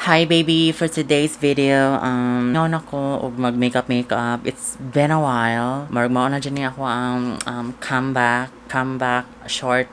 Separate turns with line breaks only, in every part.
Hi baby, for today's video, ngayon ako og mag makeup makeup. It's been a while. Marag mao na dyan niya ako ang comeback short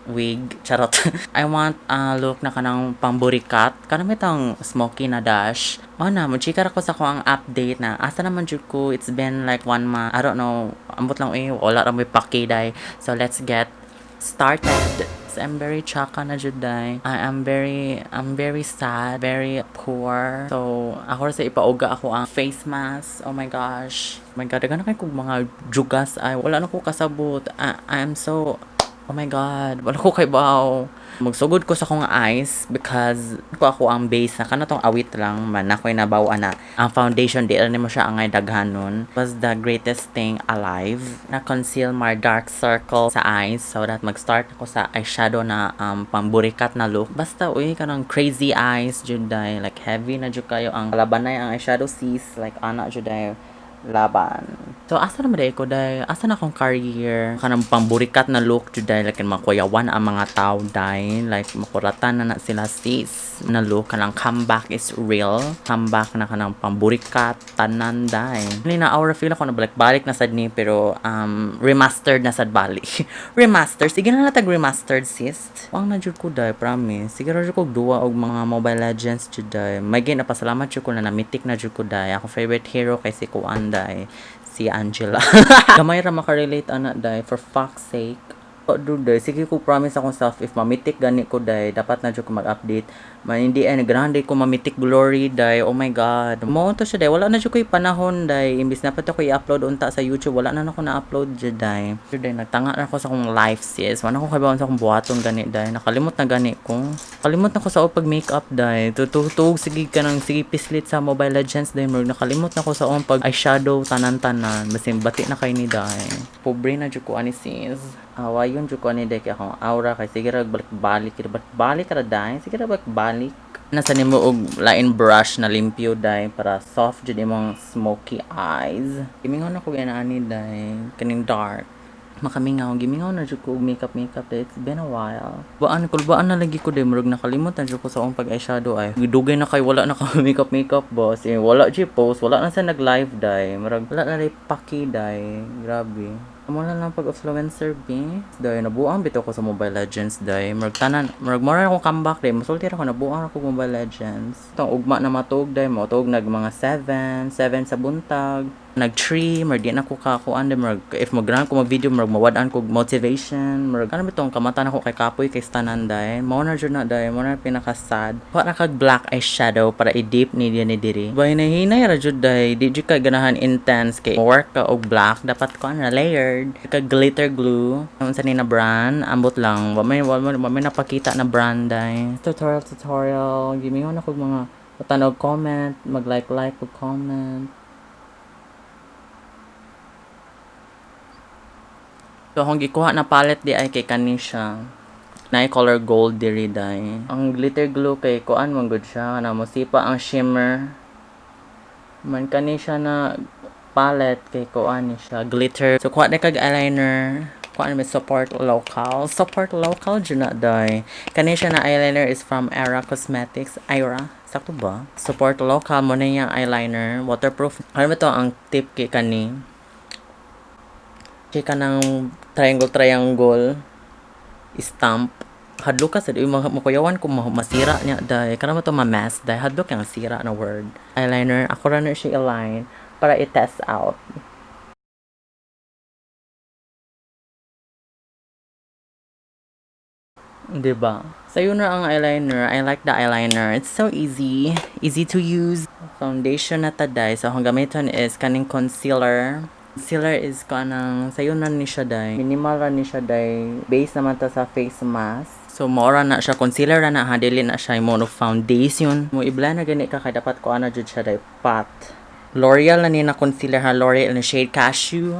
wig. Charot. I want a look na kanang pamburikat. Kanang itong smoky na dash. O na, mo-chika ra ko sa akong update na asa naman jud ko. It's been like one month. I don't know. Ambot lang eh. Wala ra mo'y paki day. So let's get started. I'm very chaka na jud day. I am very I'm very sad, very poor. So ako ra sa ipauga ako ang face mask. Oh my gosh. Oh my God, daghan na kay kog mga jugas ay wala na ko kasabot. I am so. Oh my God, wala ko kay baw. Magsugod ko sa akong eyes because ko ako ang base na kana tong awit lang man ako'y nabaw na ang foundation di ra nimo siya angay daghanon, was the greatest thing alive na conceal my dark circle sa eyes so that mag-start ako sa eyeshadow na pamburikat na look. Basta uy, kanang crazy eyes jud day, like heavy na jud kayo ang labanay ang eyeshadow sis, like ana jud day laban. So, asa naman day ko day? Asa na akong career? Kanang pamburikat na look jud day, like makuyawan ang mga tao day, like makuratan na na sila sis. Na look kanang comeback is real. Comeback na kanang pamburikat tanan day. Hindi na aura feel ako na balik-balik na sad ni pero remastered na sad balik. Remaster, sige na natag remastered sis. Wang na jud ko day, promise. Sige ra jud ko duwa og mga Mobile Legends jud day. May na pasalamat jud ko na na-mythic na jud ko day. Ako favorite hero kay si Kuan day, si Angela. Gamay ra makarelate ana day, for fuck's sake. Oh, dude, day, sige ko promise akong self if ma-mythic gani ko day, dapat na jud ko mag-update. Man hindi ay grande ko ma-mythic glory day. Oh my God. Mo to siya day, wala na jud ko'y panahon day. Imbis na pa ko i-upload unta sa YouTube, wala na nako na-upload jud day. Jud day, nagtanga na ako sa akong life sis. Wala ko kabawon sa akong buhaton gani day. Nakalimot na gani ko. Kalimot na ko sa pag makeup day. Tututug sige ka nang sige pislit sa Mobile Legends day. Murag nakalimot na ko sa akong pag eyeshadow tanan-tanan. Basin bati na kay ni day. Pobre na jud ko ani sis. Awayon jud ko ani day kay akong aura kay sige ra balik-balik, balik-balik ra day. Sige ra balik-balik. Nasa nimo og lain brush na limpyo day para soft jud imong smoky eyes. Gimingaw na ko ani day, kaning dark. Makamingaw, gimingaw na jud ko og makeup makeup day. It's been a while. Baan kulbaan na lagi ko day, murag nakalimot na jud ko sa akong pag eyeshadow ay. Dugay na kay wala na ka makeup makeup boss. Eh, wala jud post, wala na sa nag live day. Murag wala na day paki day. Grabe. Amo na lang pag-influencer be. Day nabuang bitaw ko sa Mobile Legends day. Murag tanan, murag mora akong comeback day. Musulti ra ko nabuang ako Mobile Legends. Itong ugma na matug day, motug nag mga 7, 7 sa buntag. Nag 3, murag di na ko kakuan day, murag if mag-run ko mag-video murag mawad-an ko motivation, murag ano bitong kamata na ko kay kapoy kay tanan day. Mao na jud na day, mao na pinaka sad. Wa na kag black eyeshadow para i-deep ni diya ni diri. Bay hinay ra jud day, di jud ka ganahan intense kay work ka og black dapat ko na layered. Kag glitter glue. Unsa ni na brand? Ambot lang. Wa may napakita na brand day. Tutorial tutorial. Gimingon ako mga tanog comment, mag like like og comment. So, akong gikuha na palette di ay kay kani siya. Na color gold diri day. Ang glitter glue kay kuan man gud siya na mosipa ang shimmer. Man kani siya na palette kay kuan ni siya glitter. So kuha na kag eyeliner. Kuan may support local. Support local jud na day. Kani siya na eyeliner is from Era Cosmetics. Ira. Sakto ba? Support local mo na yung eyeliner. Waterproof. Ano ba to ang tip kay kani? Kay kanang triangle triangle stamp. Hadlok ka sa di makuyawan ko masira niya day. Kana mo to ma-mess day. Hadlok yung sira na word. Eyeliner ako ra na siya i-line para i-test out. Diba? So, yun na ang eyeliner. I like the eyeliner. It's so easy. Easy to use. Foundation na ta day. So, akong gamiton is kaning concealer. Concealer is kanang sayo na ni siya day. Minimal ra ni siya day. Base naman ta sa face mask. So, mora na siya. Concealer ra na ha. Dili na siya mo foundation. Mo i-blend na gani ka kay dapat ko ana jud siya day. Pat. L'Oreal na ni na concealer ha. L'Oreal na shade Cashew.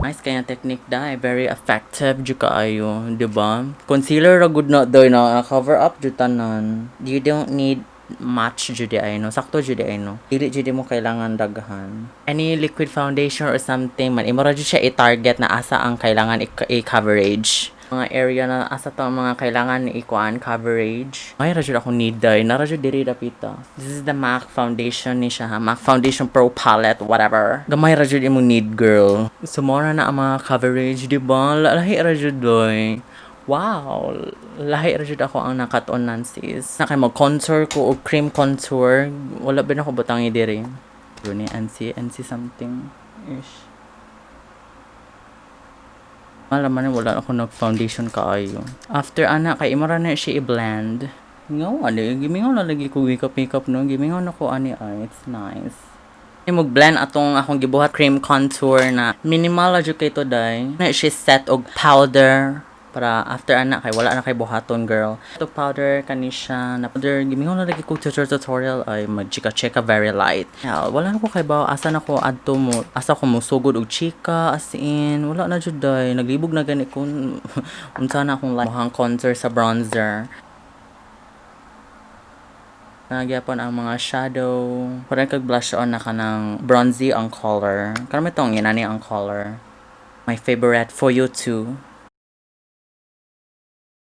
Nice kaya technique dai, very effective jud kaayo, di ba? Concealer ra gud na day na cover up jud tanan. You don't need much jud ay no, sakto jud ay no. Dili jud mo kailangan daghan. Any liquid foundation or something man imo ra jud siya i-target na asa ang kailangan i-coverage. Mga area na asa to ang mga kailangan ni ikuan coverage. Ay, ra jud ako need day. Nara jud diri dapita. This is the MAC foundation ni siya ha. MAC Foundation Pro Palette, whatever. Gamay ra jud imong need, girl. So, mora na ang mga coverage, di ba? Lahi ra jud doy. Wow! Lahi ra jud ako ang nakat-onan, sis. Na kay mag-contour ko og cream contour. Wala ba na ko butangi diri? Ni NC, NC something ish. Alam man, wala ako nag-foundation kaayo. After ana, kay imo ra na siya i-blend. Ngaw, ani, gimingaw na lagi ko makeup makeup no. Gimingaw na ko ani ay, it's nice. Mo blend atong akong gibuhat cream contour na minimal ra jud kay to day. Na siya set og powder para after ana kay wala na kay buhaton, girl. Ito powder kani siya na powder, gimingaw na lagi ko tutorial ay mag chika chika, very light. Yeah, wala na ko kay ba asa na ko adto mo asa ko mo sugod og chika, as in wala na jud day, naglibog na gani ko unsa na akong like muhang contour sa bronzer. Nagyapon ang mga shadow. Parang kag blush on na kanang bronzy ang color. Karon itong inani ang color. My favorite for you too.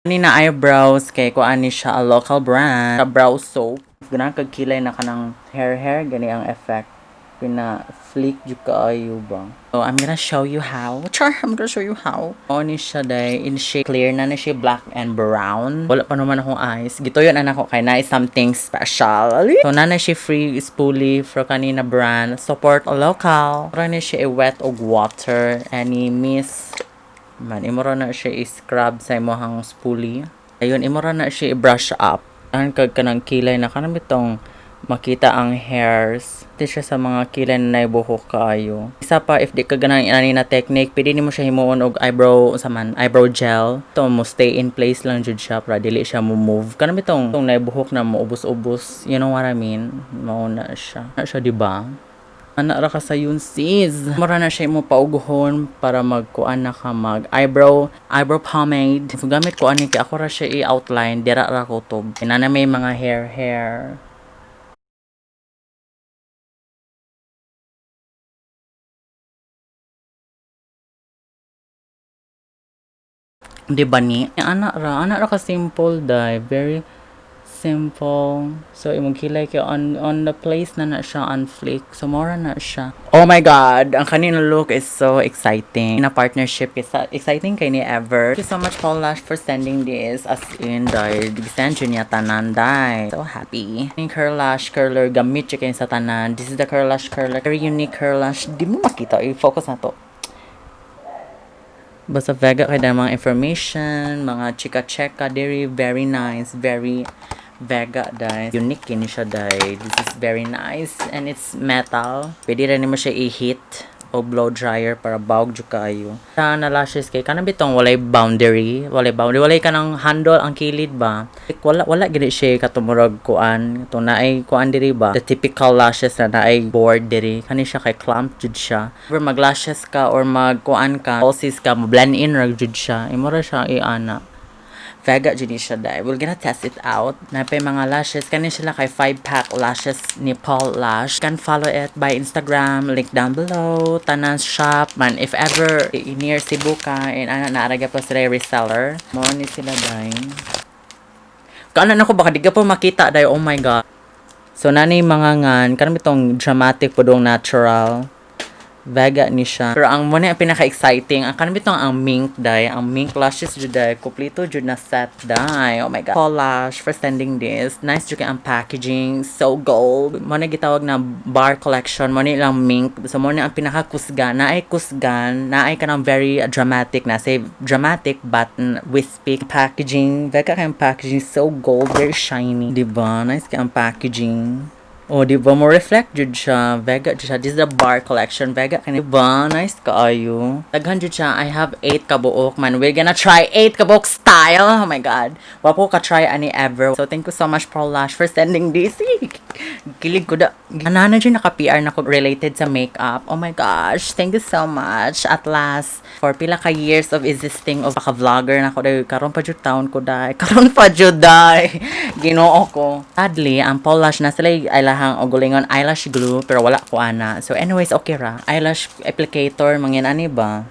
Ani na eyebrows kay ko ani siya a local brand. A brow soap. Ganahan kag kilay na kanang hair hair gani ang effect. Pina flick jud kaayo ba. So I'm gonna show you how. Char, I'm gonna show you how. O ni siya day in shade clear na na siya, black and brown. Wala pa naman akong eyes. Gituyon na nako kay na something special. So na na siya free spoolie for kanina brand. Support local. Pero ni siya i-wet og water any miss man imo ra na siya i-scrub sa imong spoolie. Ayun, imo ra na siya i-brush up. An kag kanang kilay na kanang bitong makita ang hairs. Di siya sa mga kilay na naibuhok kaayo. Isa pa, if di ka ganang ani na technique, pwede nimo siya himuon og eyebrow sa man, eyebrow gel. To mo stay in place lang jud siya para dili siya mo move. Kanang bitong tong naibuhok na mo ubos-ubos, you know what I mean? Mao na siya. Na siya, di ba? Ana ra ka sa yun, sis. Mura na siya mo pauguhon para magkuan na ka mag eyebrow pomade. So, gamit ko ani kay ako ra siya i-outline, dira ra ko to. Inana may mga hair hair. Di ba ni? Ana ra ka simple day, very simple. So imong kilay kay on the place na na siya on flick. So mora na siya. Oh my God, ang kanina look is so exciting. Na partnership kay sa exciting kay ni ever. Thank you so much, Paul Lash, for sending this, as in day send yun niya tanan day. So happy. Yung curl lash curler gamit siya kayo sa tanan. This is the curl lash curler. Very unique curl lash. Di mo makita. I-focus na to. Basta vega kay mga information, mga chika-cheka, very, very nice, very vega dai. Unique kini siya dai. This is very nice and it's metal. Pwede rin mo siya i-heat o blow dryer para bawg jud kaayo. Sa na lashes kay kanang bitong walay boundary, walay kanang handle ang kilid ba. Like, wala gid siya katumurag kuan, to naay kuan diri ba. The typical lashes na naay board diri. Kani siya kay clamp jud siya. Or mag lashes ka or mag kuan ka, falsies ka, mo blend in ra jud siya. Imo ra siya iana. Vega jud ni siya dai. We're gonna test it out. Napay mga lashes. Kani sila kay 5 pack lashes ni Paul Lash. Can follow it by Instagram. Link down below. Tanan shop. Man, if ever near Cebu ka, and ana naaraga pa sila reseller. Mo ni sila dai. Kaana na ko baka di ka po makita dai. Oh my God. So nanay mga ngan, kanang itong dramatic po dong natural. Vega ni siya. Pero ang muna ang pinaka-exciting, ang kanang bitong ang mink day, ang mink lashes jud day, kompleto jud na set day. Oh my God. Paul Lash for sending this. Nice jud kay ang packaging, so gold. Mo na gitawag na bar collection, mo ni lang mink. So mo na ang pinaka-kusgan, naay kusgan, naay kanang very dramatic na say dramatic but wispy packaging. Vega kay ang packaging, so gold, very shiny. Diba? Nice kay ang packaging. Oh, di ba? Mo reflect jud siya. Vega jud siya. This is the bar collection. Vega kani ba? Nice kaayo. Daghan jud siya. I have 8 kabuok man. We're gonna try 8 kabuok style. Oh my God. Wa ko ka try ani ever. So thank you so much, Paul Lash, for sending this. Kilig ko da. Ana na jud naka PR na ko related sa makeup. Oh my gosh. Thank you so much. At last, for pila ka years of existing of ka vlogger na ko day karon pa jud taon ko day. Karon pa jud day. Ginoo ko. Sadly, ang Paul Lash na sila ilahang ugulingon eyelash glue pero wala ko ana. So anyways, okay ra. Eyelash applicator mangin ani ba?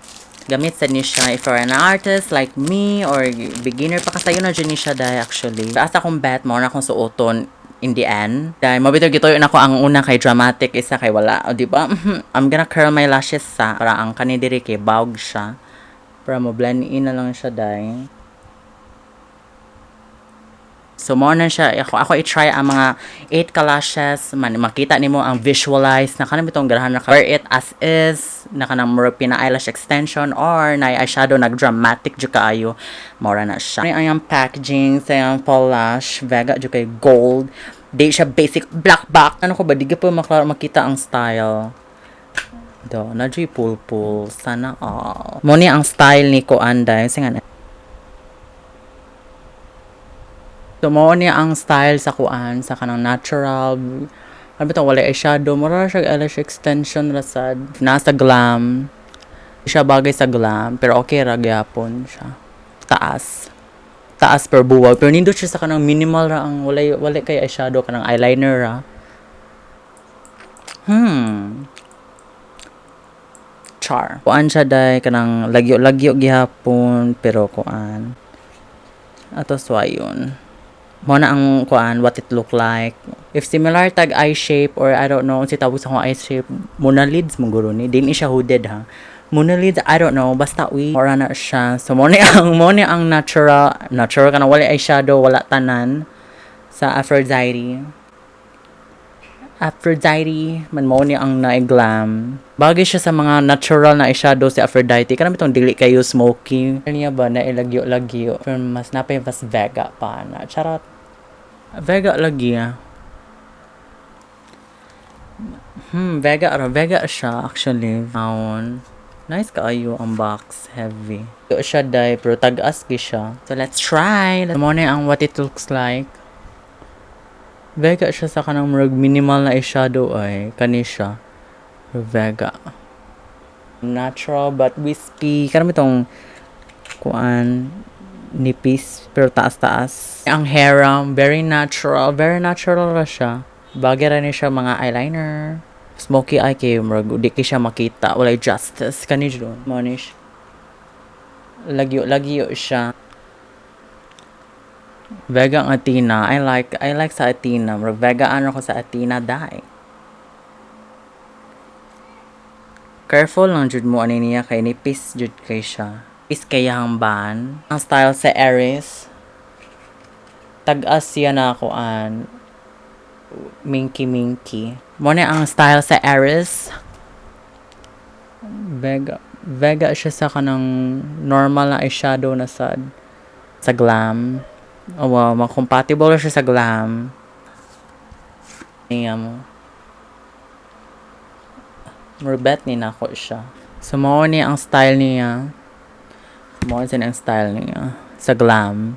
Gamit sa ni siya if you're an artist like me or beginner pa, kasayo na dyan ni siya dahil actually. Asa akong bet mo na akong suoton in the end. Dahil mabito gituyo na ko ang una kay dramatic isa kay wala. O, di ba? I'm gonna curl my lashes sa para ang kani diri kay bawg siya. Para mo blend in na lang siya dahil. So, mo na siya. Ako i-try ang mga 8 ka lashes. Man, makita nimo ang visualize na kanang bitong ganahan na ka. Wear it as is. Na kanang more pina eyelash extension or na eyeshadow nag-dramatic jud kaayo. Mora na siya. Ano ang packaging sa yung Lash. Vega jud kay gold. Di siya basic black back. Ano ko ba? Di ka po maklaro makita ang style. Do, na pull pull. Sana all. Mo ni ang style ni ko anday. Kasi nga, so, mo niya ang style sa kuan, sa kanang natural. Ano ba ito? Wala eyeshadow. Mura siya eyelash extension ra sad. Nasa glam. Siya bagay sa glam. Pero okay ra gyapon siya. Taas. Taas per buwag. Pero nindot siya sa kanang minimal ra ang wala kay eyeshadow, kanang eyeliner ra. Char. Kuan siya day kanang lagyo-lagyo gihapon pero kuan. Ato yun. Mo na ang kuan, what it look like. If similar tag eye shape or I don't know, si tawag sa akong eye shape, mona lids mo guro ni. Di ni siya hooded ha. Mona lids, I don't know, basta uy, mora na siya. So mo ni ang natural, natural kana wala eyeshadow, wala tanan sa Aphrodite. Aphrodite, man mo ni ang na-glam. Bagay siya sa mga natural na eyeshadow si Aphrodite. Kanang itong dili kayo smoky. Ano niya ba na ilagyo-lagyo. Pero mas napay mas vega pa na. Charot. Vega lagi ah. Vega ra. Vega siya actually. Aon. Nice kaayo ang box. Heavy. Ito siya day, pero tag-as gi siya. So let's try. Mo ni ang what it looks like. Vega siya sa kanang murag minimal na eyeshadow ay kani siya. Vega. Natural but wispy. Kanang itong kuan nipis pero taas-taas. Ang hair very natural, very natural ra siya. Bagay ra ni siya mga eyeliner. Smoky eye kay murag di kay siya makita, walay justice kani jud. Mo ni siya. Lagyo-lagyo siya. Vega ang Athena. I like sa Athena. Murag Vega ano ko sa Athena dai. Careful lang jud mo ani niya kay nipis jud kay siya. Nipis kay ang ban. Ang style sa Aries. Tag-as siya na kuan. Minky minky. Mo ni ang style sa Aries. Vega. Vega siya sa kanang normal na eyeshadow na sad. Sa glam. Oh wow, compatible siya sa glam. Niya mo. Murbet ni nako siya. So mao ni ang style niya. Mao ni ang style niya sa glam.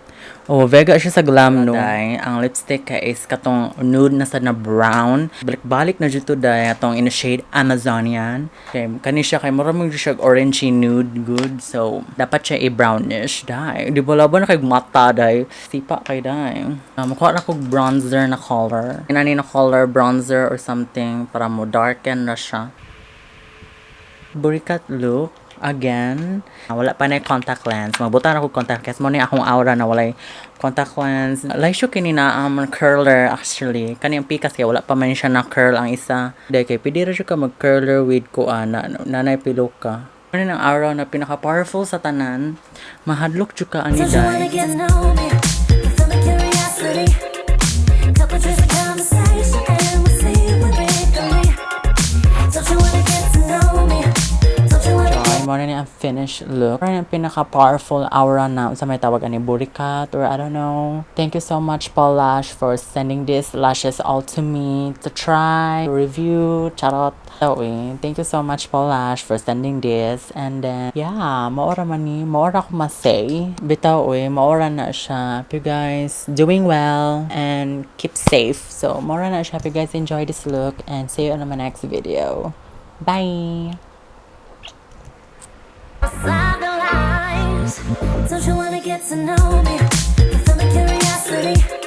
Oh, Vega siya sa glam no. Day, ang lipstick kay is katong nude na sa na brown. Balik-balik na dito day atong in a shade Amazonian. Okay, kani siya kay mura mo siya orangey nude good. So, dapat siya i-brownish day. Di ba laban na kay mata day. Sipa kay day. Mukuha na kog bronzer na color. Inani na color bronzer or something para mo darken na siya. Burikat look again. Wala pa na contact lens. Magbutan ako contact lens. Mo ni akong aura na walay contact lens. Like kini na curler actually. Kani ang pikas kay wala pa man siya na curl ang isa. Dahil kay pwede ra siya ka mag curler with kuan na nanay piluka. Ano ang aura na pinaka powerful sa tanan. Mahadlok jud ka ani
Don't you wanna
day.
Get to know me? Fulfill my curiosity. Couple drinks and conversation, and we'll see where it can lead. Don't you wanna get to know me? Don't you wanna
Joy, mo na ni ang finished look. Mo na ang pinaka-powerful aura na sa may tawag ani burikat or I don't know. Thank you so much, Paul Lash, for sending these lashes all to me to try, to review, charot. So, eh, thank you so much, Paul Lash, for sending this. And then, yeah, maora man ni, maora ko masay. Bitaw, eh, maora na siya. Hope you guys doing well and keep safe. So, maora na siya. Hope you guys enjoy this look and see you on my next video. Bye!
Outside the lines? Don't you wanna get to know me? Fulfill my curiosity.